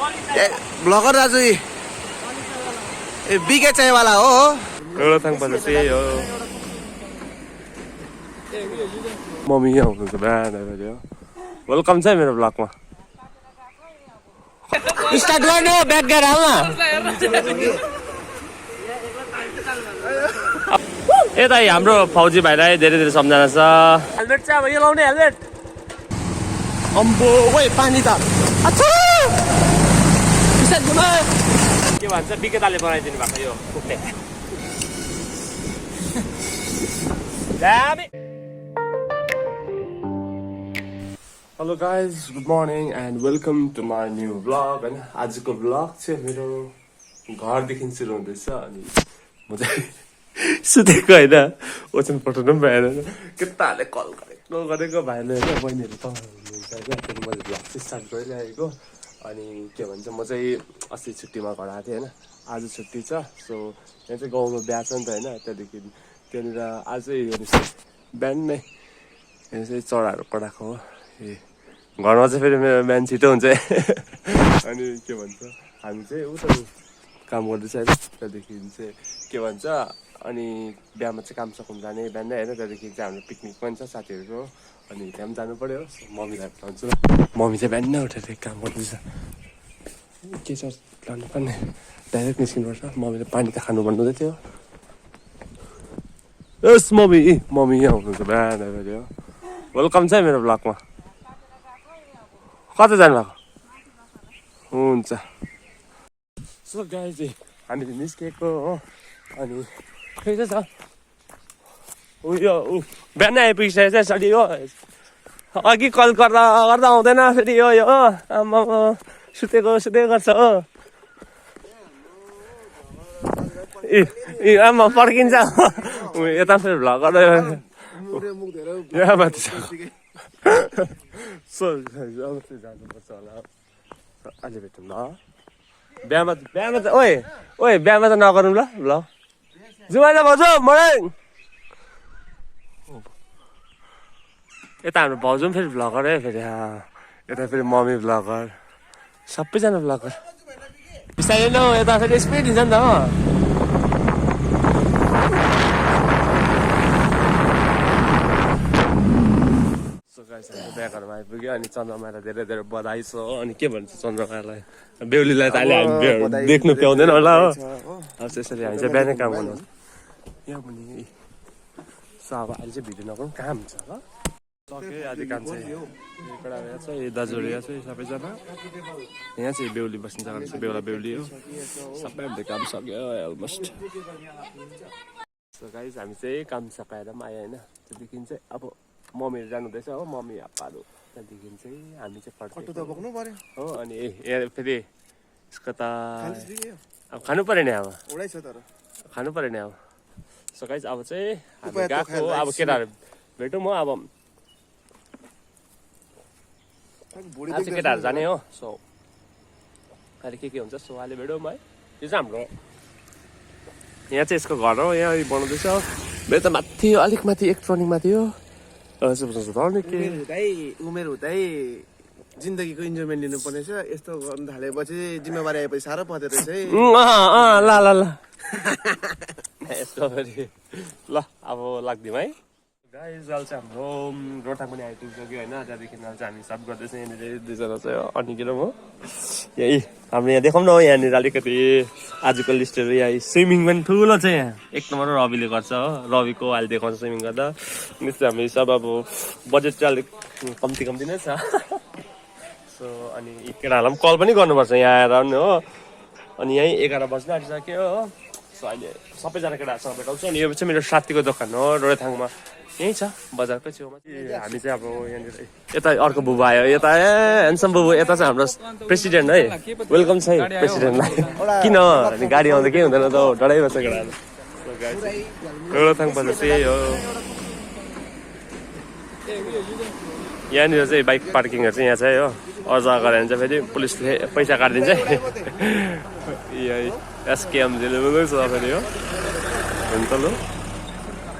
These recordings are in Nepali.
ब्लगर दाजु बिके चायवाला हो रोथाङ बजार चाहिँ हो मम्मी यहाँ हुनुहुन्छ बिहान वेलकम छ मेरो ब्लगमा स्टार्ट गर्नु ब्याक गरेर आउन यता हाम्रो फौजी भाइलाई धेरै धेरै सम्झना छ हेलमेट चाहिँ अब यो लाउने हेलमेट अम्बो ओइ पानी त के भन्छ विकेताले बनाइदिनु भएको यो कुकले hello guys good morning and welcome to my new vlog होइन आजको भ्लग चाहिँ मेरो घरदेखि सुरु हुँदैछ अनि म चाहिँ सुतेको होइन ओछ्यान पठाउनु पनि भएन केटाहरूले कल गरेको भाइले होइन बहिनीहरू त हुनुहुन्छ होइन मैले भ्लग चाहिँ स्टार्ट गरिरहेको अनि के भन्छ म चाहिँ अस्ति छुट्टीमा घर आएको थिएँ होइन आज छुट्टी छ सो यहाँ चाहिँ गाउँमा बिहा छ नि त होइन त्यहाँदेखि त्यहाँनिर आजै हेर्नुहोस् बिहान नै यहाँ चाहिँ चराहरू पठाएको हो ए घरमा चाहिँ फेरि मेरो बिहान छिटो हुन्छ अनि के भन्छ हामी चाहिँ उता काम गर्दैछ होइन त्यहाँदेखि चाहिँ के भन्छ अनि बिहामा चाहिँ काम सकाउनु जाने बिहान नै होइन त्यहाँदेखि चाहिँ हाम्रो पिकनिक पनि छ साथीहरूको अनि त्यहाँ पनि जानु पऱ्यो मम्मीलाई भन्छु मम्मी चाहिँ बिहान नै उठेर काम गर्दैछ के छ लानु पर्ने डाइरेक्ट निस्किनुपर्छ मम्मीले पानी त खानु भन्नुहुँदै थियो यस मम्मी यहाँ हुनुहुन्छ बिहान वेलकम छ मेरो ब्लगमा कता जानुभएको हुन्छ सो गाइज हामीले निस्केको हो अनि खै छ उयो बिहान आइपुगिसकेको छ सरी हो अघि कल गर्दा आउँदैन फेरि यो आमा सुतेको गर्छ हो ए आमा पर्खिन्छ यता फेरि भ्लग गर्दै यहाँ माथि छ सो अब चाहिँ जानुपर्छ होला अहिले भेटौँ ल बिहामा त ओए बिहामा त नगरौँ ल जुमाइला भाउजू मर्निङ यता हाम्रो भाउजू पनि फेरि भ्लगर है फेरि यता फेरि मम्मी भ्लगर सबैजना भ्लगर बिस्तारै न यता फेरि स्पिड हिँड्छ नि त हो बिहा घरमा आइपुग्यो अनि चन्द्रमालाई धेरै धेरै बधाई छ अनि के भन्छ चन्द्रमालाई बेहुलीलाई त अहिले हामी देख्नु पाउँदैन होला हो अब त्यसरी हामी चाहिँ बिहानै काम गर्नु यहाँ पनि सो अब अहिले चाहिँ भिडियो नगरौँ काम छ ल सक्यो आदि काम चाहिँ एउटा यहाँ छ यो दाजुहरू यहाँ छ सबैजना यहाँ चाहिँ बेहुली बस्ने जग्गा छ बेहुला बेहुली हो सबै हामीले काम सक्यो अलमोस्ट सो गाइस हामी चाहिँ काम सकाएर पनि आयो होइन त्यहाँदेखि चाहिँ अब मम्मीहरू जानुहुँदैछ हो मम्मी आप्पाहरू त्यहाँदेखि चाहिँ हामी चाहिँ फर्केको हो अनि फेरि यसको त अब खानु पऱ्यो नि अब खानु पऱ्यो नि अब सो गाइस अब चाहिँ हामी गएको हो अब केटाहरू भेटौँ हो अब आज चाहिँ केटाहरू जाने हो सो अहिले के हुन्छ सो अहिले भेटौँ है यो चाहिँ हाम्रो यहाँ चाहिँ यसको घर हो यहाँ बनाउँदैछ मेरो त माथि अलिक माथि इलेक्ट्रोनिकमा थियो उमेर हुँदै जिन्दगीको इन्जोयमेन्ट लिनुपर्ने छ यस्तो गर्नु थालेपछि जिम्मेवारी आएपछि साह्रो पर्दो रहेछ है ल यस्तो ल अब लाग्दिउँ है गाइस अहिले चाहिँ हाम्रो रोटाङ पनि आइपुगिसक्यो होइन त्यहाँदेखि चाहिँ हामी सब गर्दैछ यहाँनिर दुईजना चाहिँ अनिकेर हो यही हाम्रो यहाँ देखाउँ न हो यहाँनिर अलिकति आजको लिस्टहरू यहाँ स्विमिङ पनि ठुलो छ यहाँ एक नम्बर रविले गर्छ हो रविको अहिले देखाउँछ स्विमिङ गर्दा त्यस्तै हामी सब अब बजेट चाहिँ अलिक कम्ती नै छ सो अनि केटाहरूलाई पनि कल पनि गर्नुपर्छ यहाँ आएर नि हो अनि यहीँ 11 बज्न आँटिसक्यो हो सो अहिले सबैजना केटाहरूसँग भेटाउँछु अनि यो चाहिँ मेरो साथीको दोकान हो रोटाङमा यहीँ छ बजारकै छेउमा हामी चाहिँ अब यहाँनिर यता अर्को बुबा आयो यता ह्यान्डसम बुबु यता चाहिँ हाम्रो प्रेसिडेन्ट है वेलकम छ है प्रेसिडेन्टलाई किन अनि गाडी आउँदा केही हुँदैन त डराइ बस्छ केटाहरू रोटाङ बजार चाहिँ हो यहाँनिर चाहिँ बाइक पार्किङहरू चाहिँ यहाँ छ हो अझ गऱ्यो भने चाहिँ फेरि पुलिसले पैसा काटिदिन्छ यही एसकेएम जेल छ फेरि हो हुन्छ ल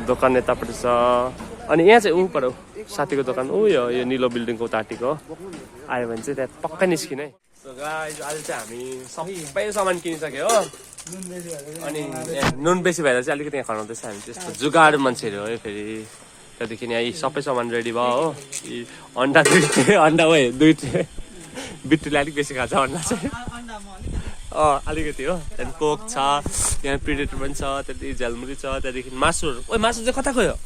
दोकान यतापट्टि छ अनि यहाँ चाहिँ ऊ पर साथीको दोकान ऊ यो निलो बिल्डिङको उताटिको आयो भने चाहिँ त्यहाँ पक्कै निस्किने So guys, आज चाहिँ हामी सबै सामान किनिसक्यो हो अनि नुन बेसी भएर चाहिँ अलिकति यहाँ खनाउँदैछ हामी त्यस्तो जुगाड मान्छेहरू हो फेरि त्यहाँदेखि यहाँ यी सबै सामान रेडी भयो हो यी अन्डा अन्डा हो दुईटे बिट्टुले अलिक बेसी खान्छ अन्डा चाहिँ अलिकति हो त्यहाँदेखि कोक छ यहाँ प्रिडेटर पनि छ त्यहाँदेखि झ्यालमुरी छ त्यहाँदेखि मासुहरू मासु चाहिँ कता गयो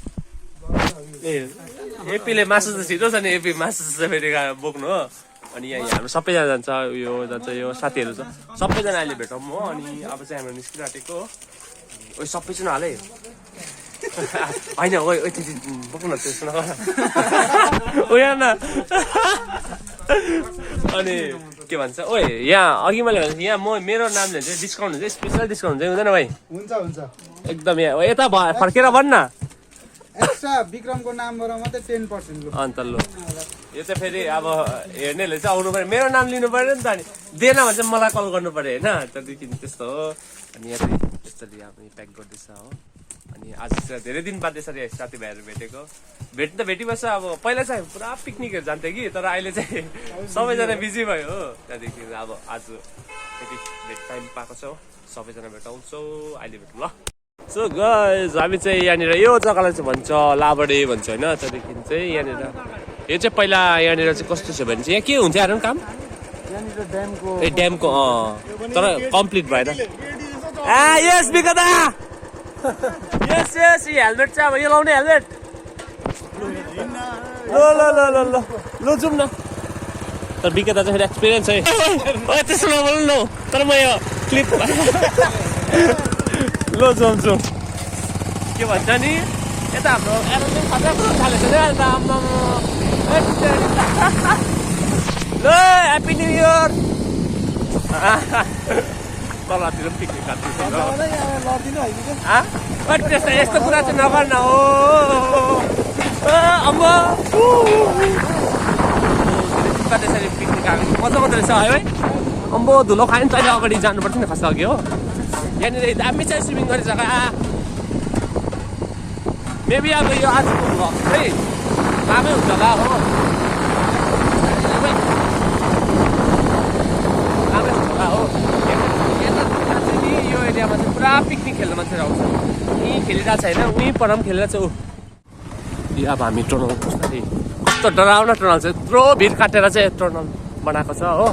ए एपीले मासु त छिटो छ नि एपी मासु चाहिँ फेरि बोक्नु हो अनि यहाँ हाम्रो सबैजना जान्छ यो जान्छ यो साथीहरू छ सबैजना अहिले भेटौँ हो अनि अब चाहिँ हाम्रो निस्किराखेको हो ओ सबैजना हालै होइन ओ त्यति बोक्नु न त्यस्तो नगर ओ यहाँ न अनि के भन्छ ओए यहाँ अघि मैले भन्छ यहाँ म मेरो नामले चाहिँ डिस्काउन्ट हुन्छ स्पेसल डिस्काउन्ट चाहिँ हुँदैन भाइ हुन्छ हुन्छ एकदम यहाँ यता फर्केर भन् न एक्स्ट्रा विक्रमको नामबाट मात्रै 10% अन्त ल यो चाहिँ फेरि अब हेर्नेले चाहिँ आउनु पर्यो मेरो नाम लिनु पर्यो नि त अनि दिएन भने चाहिँ मलाई कल गर्नु पर्यो होइन त्यहाँदेखि त्यस्तो हो अनि यहाँ चाहिँ त्यसरी अब प्याक गर्दैछ हो अनि आज चाहिँ धेरै दिन बाद यसरी साथीभाइहरू भेटेको भेट्नु त भेटिबस्छ अब पहिला चाहिँ पुरा पिकनिकहरू जान्थ्यो कि तर अहिले चाहिँ सबैजना बिजी भयो हो त्यहाँदेखि अब आज यति भेट टाइम पाएको छौँ सबैजना भेटाउँछौँ अहिले भेटौँ ल सो गाइस हामी चाहिँ यहाँनिर यो जग्गालाई चाहिँ भन्छ लाबडे भन्छ होइन त्यहाँदेखि चाहिँ यहाँनिर यो चाहिँ पहिला यहाँनिर चाहिँ कस्तो छ भने चाहिँ यहाँ के हुन्थ्यो हेर काम ए ड्यामको तर कम्प्लिट भएन यस विगता यस यस यो हेलमेट चाहिँ अब यो लाउने हेलमेट ल ल ल ल ल ल जाउँ न तर विगता चाहिँ फेरि एक्सपिरियन्स है त्यसो नबोल्नु न तर म यो क्लिप ल जाउँ जाउँ के भन्छ नि यता हाम्रो एरोप्लेन खतरा थालेको छ नि आम्मा ल ह्याप्पी न्यु इयर तलतिर पनि पिकनिक खाँदैछ त्यस्तो यस्तो कुरा चाहिँ नगर न हो अम्मा त्यसरी पिकनिक खाएको मजा मात्रै रहेछ है अम्बो धुलो खायो नि तैँले अगाडि जानुपर्छ नि खास अघि हो यहाँनिर दामी चाहिँ स्विमिङ गर्ने जग्गा मेबी अब यो आजको भ्लग चाहिँ रामै हुन्छ होला हो रामै हुन्छ होला हो यो एरियामा चाहिँ पुरा पिकनिक खेल्न मान्छेहरू आउँछ यहीँ खेलिरहेको छ होइन उहीँ पर पनि खेलिरहेको छ ऊ यो अब हामी टर्नल खोज्दाखेरि कस्तो डराउन टर्नल छ यत्रो भिड काटेर चाहिँ टर्नल बनाएको छ हो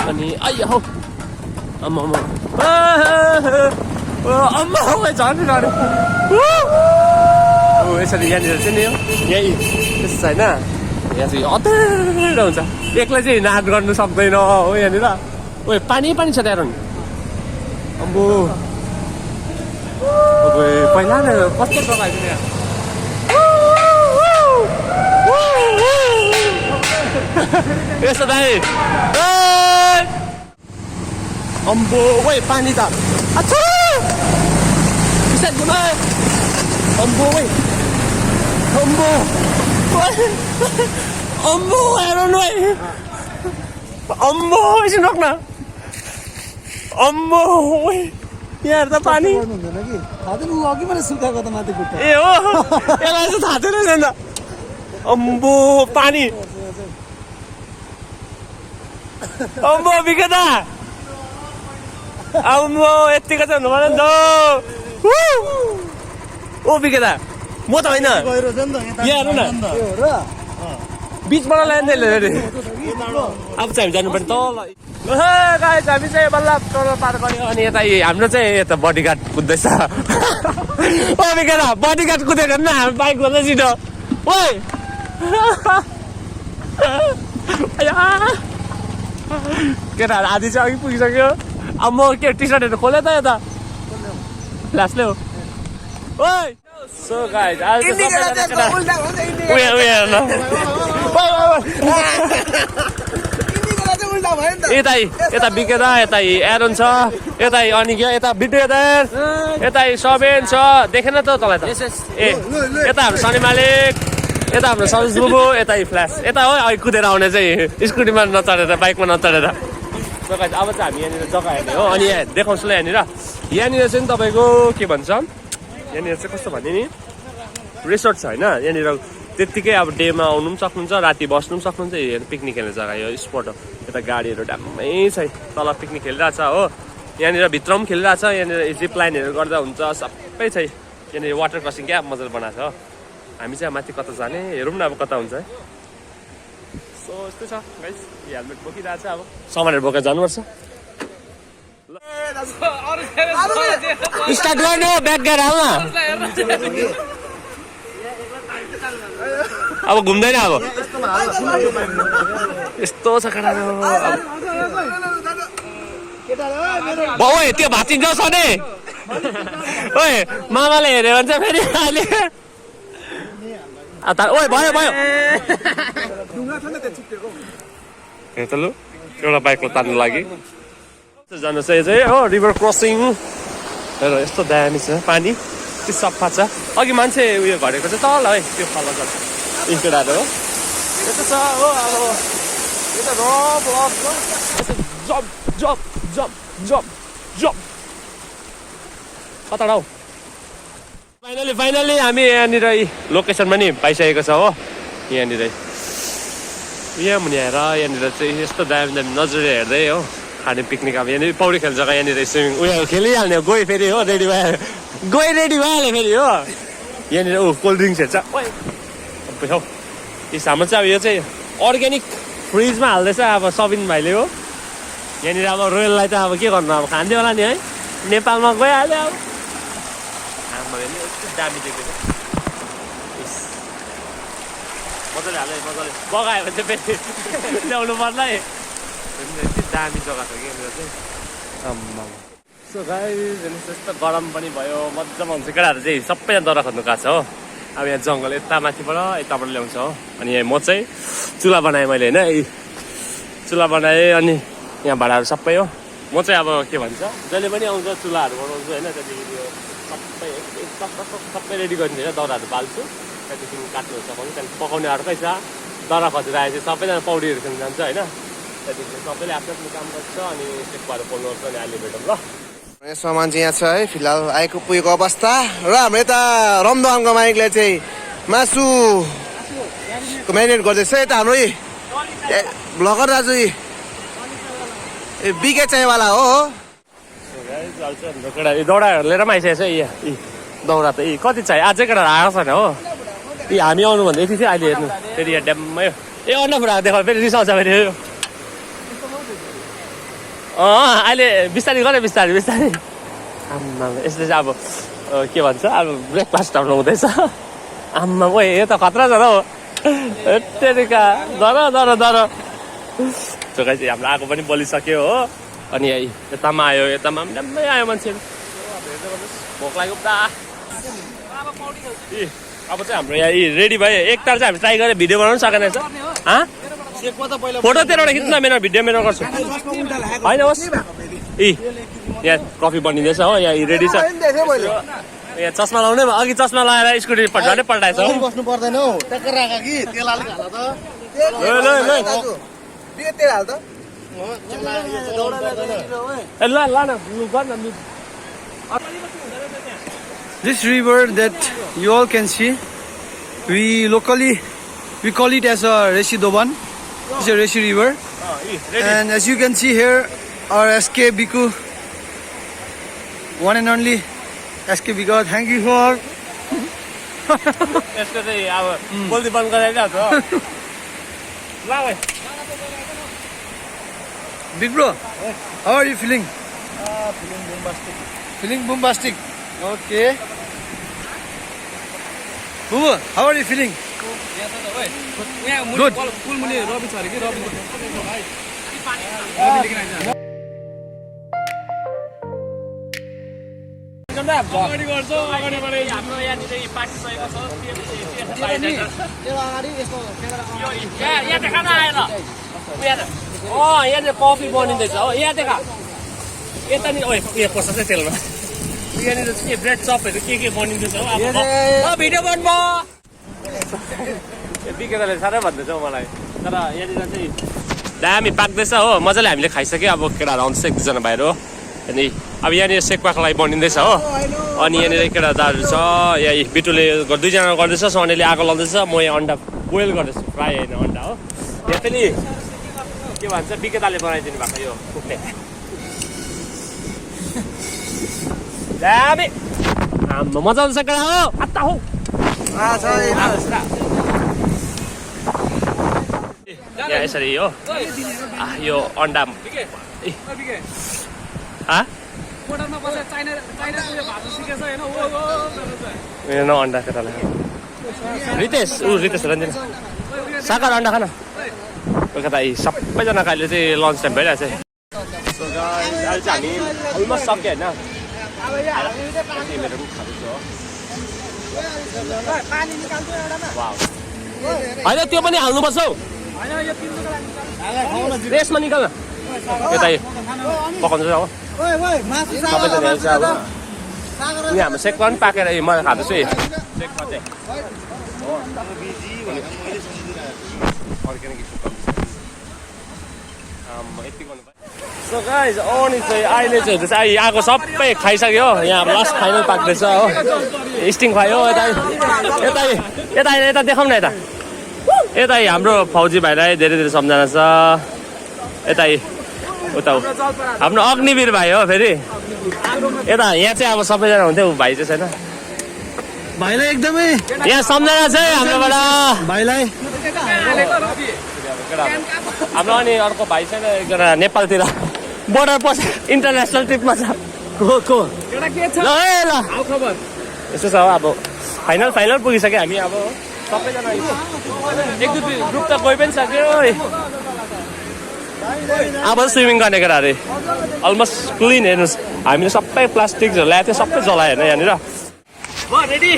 अनि आइया हौ अम्मा झन् डर यसरी यहाँनिर चाहिँ नि यहीँ त्यस्तो छैन यहाँ चाहिँ अँध्यारो हुन्छ एक्लै चाहिँ हिँड गर्नु सक्दैन हो यहाँनिर ओ पानी पनि छ त्यहाँ अम्बो अब पहिला नै कस्तो जग्गा छ त्यहाँ यस्तो दाइ अम्बो ओइ पानी त अच्छा अम्बो ओइ अम्बो अम्बो हेरौँ न अम्बो एकछिन रोक न अम्बो ओइ यहाँ त पानी ए हो यसलाई चाहिँ थाहा छैन नि त अम्बो पानी अम्बो विगता अम्बो यतिको चाहिँ हुनु पर्यो नि त ओ विगता म त होइन यहाँ हेर्नु न बिचबाट ल्याइँदै अरे अब चाहिँ हामी जानु पर्यो तल गाइस हामी चाहिँ बल्ल टोल पार गऱ्यो अनि यता हाम्रो चाहिँ यता बडीगार्ड कुद्दैछ ओ विगता बडीगार्ड कुदेको नि हामी बाइक कुद्दै छिटो ओइ केटाहरू आधी चाहिँ अघि पुगिसक्यो अब म के टी सर्टहरू खोले त यता फ्ल्यास ल्याऊ ओइ सो गाइस आज यता बिकेदा यता एरोन छ यता अनि यता बिटु यता सबेन छ देखेन त तँलाई त ए यता हाम्रो शनि मालिक यता हाम्रो सरोज बुबु यता फ्ल्यास यता हो अहिले कुदेर आउने चाहिँ स्कुटीमा नचढेर बाइकमा नचढेर अब चाहिँ हामी यहाँनिर जग्गा हेर्ने हो अनि यहाँ देखाउँछु ल यहाँनिर चाहिँ तपाईँको के भन्छ यहाँनिर चाहिँ कस्तो भने नि रिसोर्ट छ होइन यहाँनिर त्यत्तिकै अब डेमा आउनु पनि सक्नुहुन्छ राति बस्नु पनि सक्नुहुन्छ पिकनिक खेल्ने जग्गा यो स्पट हो यता गाडीहरू ड्याम्मै छ तल पिकनिक खेलिरहेछ हो यहाँनिर भित्र पनि खेलिरहेछ यहाँनिर जिप लाइनहरू गर्दा हुन्छ सबै छ यहाँनिर वाटर क्रसिङ क्या मजाले बनाएको छ हामी चाहिँ माथि कता जाने हेरौँ न अब कता हुन्छ है सो यस्तै छ गाइस हेलमेट बोकिरहेको छ अब सामानहरू बोकेर जानुपर्छ स्टार्ट गर्नु ब्याक गरेर हाल्न अब घुम्दैन अब यस्तो छ केटा बाउ त्यो भाँचिन्छ सधैँ ओए मामाले हेऱ्यो भने चाहिँ फेरि अहिले ओए भयो भयो हेर त लु एउटा बाइकलाई तान्नु लागि जानु चाहिँ यो चाहिँ हो रिभर क्रसिङ हेर यस्तो दामी छ पानी यति सफा छ अघि मान्छे उयो घरेको चाहिँ तल है त्यो फल छ यी केटाहरू हो यस्तो छ हो अब यो त रफ जप जप जप जप जप कता हौ फाइनली हामी यहाँनिर लोकेसन पनि पाइसकेको छ हो यहाँनिर यहाँ मुनि आएर यहाँनिर चाहिँ यस्तो दामी दामी नजरले हेर्दै हो खाने पिकनिक अब यहाँनिर पौडी खेल्ने जग्गा यहाँनिर स्विमिङ उयो खेलिहाल्ने गयो फेरि हो रेडी भयो रेडी भइहाल्यो फेरि हो यहाँनिर कोल्ड ड्रिङ्क्सहरू छ हौ हाम्रो चाहिँ अब यो चाहिँ अर्ग्यानिक फ्रिजमा हाल्दैछ अब सबिन भाइले हो यहाँनिर अब रोयललाई त अब के गर्नु अब खान्थ्यो होला नि है नेपालमा गइहाल्यो अब आमा यस्तो दामी देख्दैछ मजाले हाल्यो मजाले बगायो भने चाहिँ फेरि ल्याउनु पर्ला है यति दामी जग्गा छ कि यहाँनिर चाहिँ आम्मा सो गाइस यस्तो गरम पनि भयो मजामा हुन्छ केटाहरू चाहिँ सबैजना दरा खोज्नु गएको छ हो अब यहाँ जङ्गल यता माथिबाट यताबाट ल्याउँछ हो अनि यहाँ म चाहिँ चुला बनाएँ मैले होइन चुला बनाएँ अनि यहाँ भाँडाहरू सबै हो म चाहिँ अब के भन्छ जहिले पनि आउँछ चुलाहरू बनाउँछु होइन त्यहाँदेखि यो सबै रेडी गरिदिन्छ होइन दाउराहरू बाल्छु त्यहाँदेखि काट्नु सघाउँछु त्यहाँदेखि पकाउने अर्कै छ दाउरा खोजेर आएपछि सबैजना पौडीहरू खेल्नु जान्छ होइन त्यहाँदेखि सबैले आफ्नो आफ्नो काम गर्छ अनि टेक्पाहरू पोल्नुपर्छ अनि अहिले भेटौँ ल सामान चाहिँ यहाँ छ है फिलहाल आएको पुगेको अवस्था र हाम्रो यता रमदोहानको मालिकले चाहिँ मासुको म्यारिनेट गर्दैछ यता हाम्रो भ्लगर दाजु बिके चाहिँवाला हो दौडाहरू लिएर पनि आइसकेको छ यी दौरा त यी कति चाहियो अझै केटा आएको छैन हो यी हामी आउनुभन्दा यति थियो अहिले हेर्नु फेरि यहाँ ड्याममै ए अन्नपुरा देखाउ फेरि रिसाउँछ फेरि अहिले बिस्तारै गरे बिस्तारै आम्मा यसले चाहिँ अब के भन्छ अब ब्रेकफास्टहरू हुँदैछ आम्मा ओ यो त खतरा छ हौ यत्तिका दर चोकाइ चाहिँ हाम्रो आगो पनि बलिसक्यो हो अनि यतामा आयो यतामा पनि ड्याम्मै आयो मान्छेहरू भोक लाग्यो पुरा अब चाहिँ हाम्रो यहाँ रेडी भयो एकताल चाहिँ हामी ट्राई गरेर भिडियो बनाउनु सकेन छ फोटो तेह्रवटा खिच्न मेरो भिडियो मेरो गर्छु होइन होस् यहाँ कफी बनिँदैछ हो यहाँ रेडी छ यहाँ चस्मा लाउने अघि चस्मा लगाएर स्कुटी झन् पल्टाएछ हो बस्नु पर्दैन हौ टक्कर राख कि तेल अलिक हाल त This river that you all can see, we call it as a Reshi Doban. It's a Reshi river. And as you can see here, our SK Biku, one and only SK Biku. Thank you for. Big bro, how are you feeling? Feeling bombastic. Feeling bombastic. Okay. Boo, how are you feeling? Good. यहाँ कफी बनिँदैछ हो यहाँ देखा यता नि यहाँ पर्छ चाहिँ तेलमा यहाँनिर चाहिँ के ब्रेड चपहरू के बनिँदैछ हो अब भिडियो बन्नु बिकेताले साह्रै भन्दैछ हौ मलाई तर यहाँनिर चाहिँ दामी पाक्दैछ हो मजाले हामीले खाइसक्यो अब केटाहरू आउँदैछ एक दुईजना बाहिर हो अनि अब यहाँनिर सेक्वाको लागि बनिँदैछ हो अनि यहाँनिर केटा दाजु छ यहाँ बिटुले दुईजना गर्दैछ सोनेले आगो लाउँदैछ म यहाँ अन्डा बोइल गर्दैछु फ्राई होइन अन्डा हो यहाँ पनि के भन्छ विक्रेताले बनाइदिनु भएको यो कुखुरा दामी आम्मा मजा आउँछ केटा हो आत्ता हो यहाँ यसरी हो यो अन्डा अन्डा केटालाई रितेश रितेश रन्जिन साकार अन्डा खान कता सबैजना अहिले चाहिँ लन्च टाइम भइरहेको छ सो गाइस अहिले चाहिँ हामी अलमोस्ट सक्यो होइन मेरो पनि खाँदैछु हो होइन त्यो पनि हाल्नुपर्छ हौ रेसमा निकाल न यता पकाउँछ हो सबैजना हेर्छ अब यहाँ हाम्रो सेकमा पनि पाकेर मैले खाँदैछु सेकमा चाहिँ सो गाइस अनि चाहिँ अहिले चाहिँ आएको सबै खाइसक्यो यहाँ अब लास्ट फाइनल पाक्दैछ हो स्टिङ खायो यता यता यता यता देखाउँ न यता यता हाम्रो फौजी भाइलाई धेरै धेरै सम्झना छ यता उता हाम्रो अग्निवीर भाइ हो फेरि यता यहाँ चाहिँ अब सबैजना हुन्थ्यो भाइ चाहिँ छैन भाइलाई एकदमै यहाँ सम्झना छ हाम्रोबाट भाइलाई हाम्रो अनि अर्को भाइ छैन एकजना नेपालतिर बोर्डर पोस्ट इन्टरनेसनल ट्रिपमा छ को ल ल यस्तो छ अब फाइनल पुगिसक्यो हामी अब सबैजना एक दुई ग्रुप त गइ पनि सक्यो अब स्विमिङ गर्ने केटाहरू अलमोस्ट क्लिन हेर्नुहोस् हामीले सबै प्लास्टिक्सहरू ल्याएको थियो सबै जलायो होइन यहाँनिर रेडी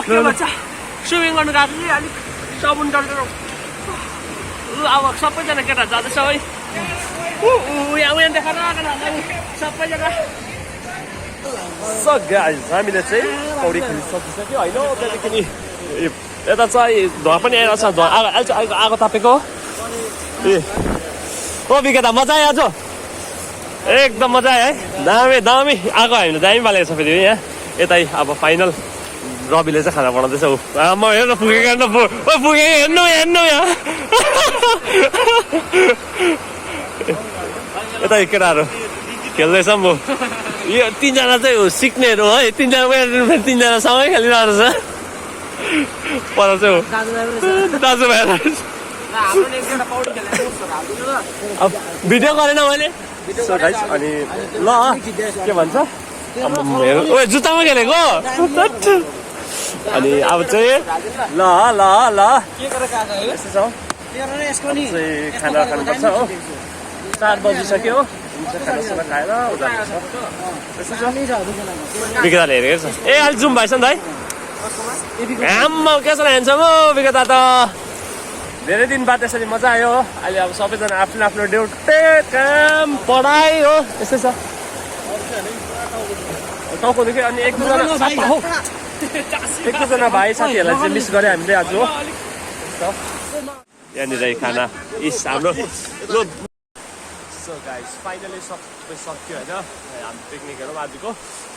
के भन्छ स्विमिङ गर्नु गएको कि अलिक साबुन गरेर अब सबैजना केटाहरू जाँदैछ है यहाँ देखाएर सबैजना हामीले चाहिँ पौडी खेल्नु सकिसक्यो होइन त्यहाँदेखि यता चाहिँ धुवा पनि आएर छ धुवा आगो तापेको ए ओ विकेता मजा आयो आज एकदम मजा आयो है दामी दामी आगो हामीले दामी बालेको छ फेरि यहाँ यतै अब फाइनल रविले चाहिँ खाना बनाउँदैछ म हेर्नु पुगेको पुगेको हेर्नु हेर्नु यहाँ यता केटाहरू खेल्दैछ म यो तिनजना चाहिँ सिक्नेहरू है तिनजना सँगै खेलिरहेको छ पर चाहिँ दाजुभाइ अब भिडियो गरेन मैले अनि ल के भन्छ ओ जुत्तामा खेलेको अनि अब चाहिँ ल ल ल यस्तो छ खाना खानुपर्छ हो 4 बजिसक्यो खानासाना खाएर विकेताले हेरेको छ ए अहिले जुम भएछ नि त है आम्मा के छ हेर्छौँ हौ विकेता त धेरै दिन बाद यसरी मजा आयो अहिले अब सबैजना आफ्नो आफ्नो ड्युटी काम पढाइ हो यस्तै छ टाउकोदेखि अनि एक दुईजना भाइ साथीहरूलाई चाहिँ मिस गऱ्यो हामीले आज हो यहाँनिर खाना हाम्रो गाइस फाइनली सबै सक्यो होइन हाम्रो पिकनिकहरू आजको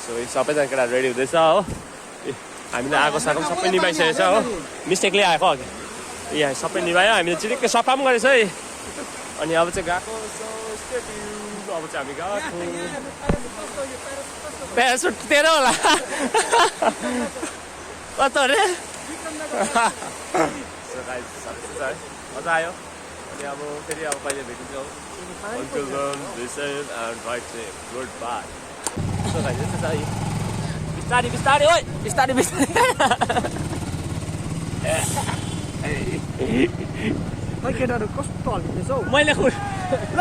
सो सबैजना केटा रेडी हुँदैछ हो हामीले आगो सागो सबै निभाइसकेको छ हो मिस्टेकले आएको अघि यहाँ सबै निभायो हामीले चिरिक्कै सफा पनि गरेछ है अनि अब चाहिँ गएको अब चाहिँ हामी गएको प्यारासुट तेरो होला कस्तो अरे मजा आयो अनि अब फेरि अब कहिले भेटिन्छौँ Until then, listen and write a goodbye. So guys, this is बिस्तारी ओइ बिस्तारी खै केटाहरू कस्तो हल्किँदैछ हौ मैले खुर ल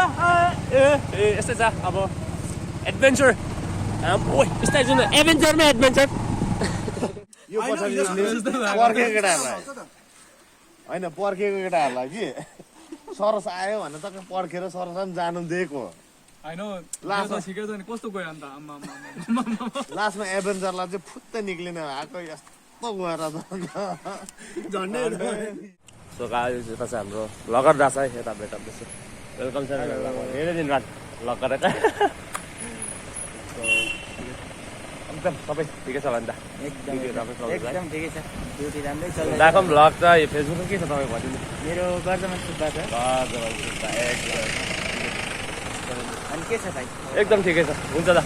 यस्तै छ अब एडभेन्चर ओइ बिस्तारै जुन एडभेन्चरमा एडभेन्चर यो पछाडि पर्खेको केटाहरूलाई होइन पर्खेको केटाहरूलाई कि सरस आयो भने त पर्खेर सरस पनि जानु दिएको लास्टमा एभेन्जरलाई चाहिँ फुत्तै निक्लिन आएको यस्तो गएर झन्डै सो गाइस यता चाहिँ हाम्रो लगर दास है यता भेटाउँदैछ वेलकम छ धेरै दिन बाद लगर एकदम सबै ठिकै छ भने त एकदम ड्युटी राम्रो चल्दैछ है? एकदम ठिकै छ ड्युटी राम्रै चल्दैछ दाको भ्लग त यो फेसबुकमा के छ तपाईँ भनिदिनु मेरो वर्धमान सुब्बा छ एकदम अनि के छ भाइ एकदम ठिकै छ हुन्छ त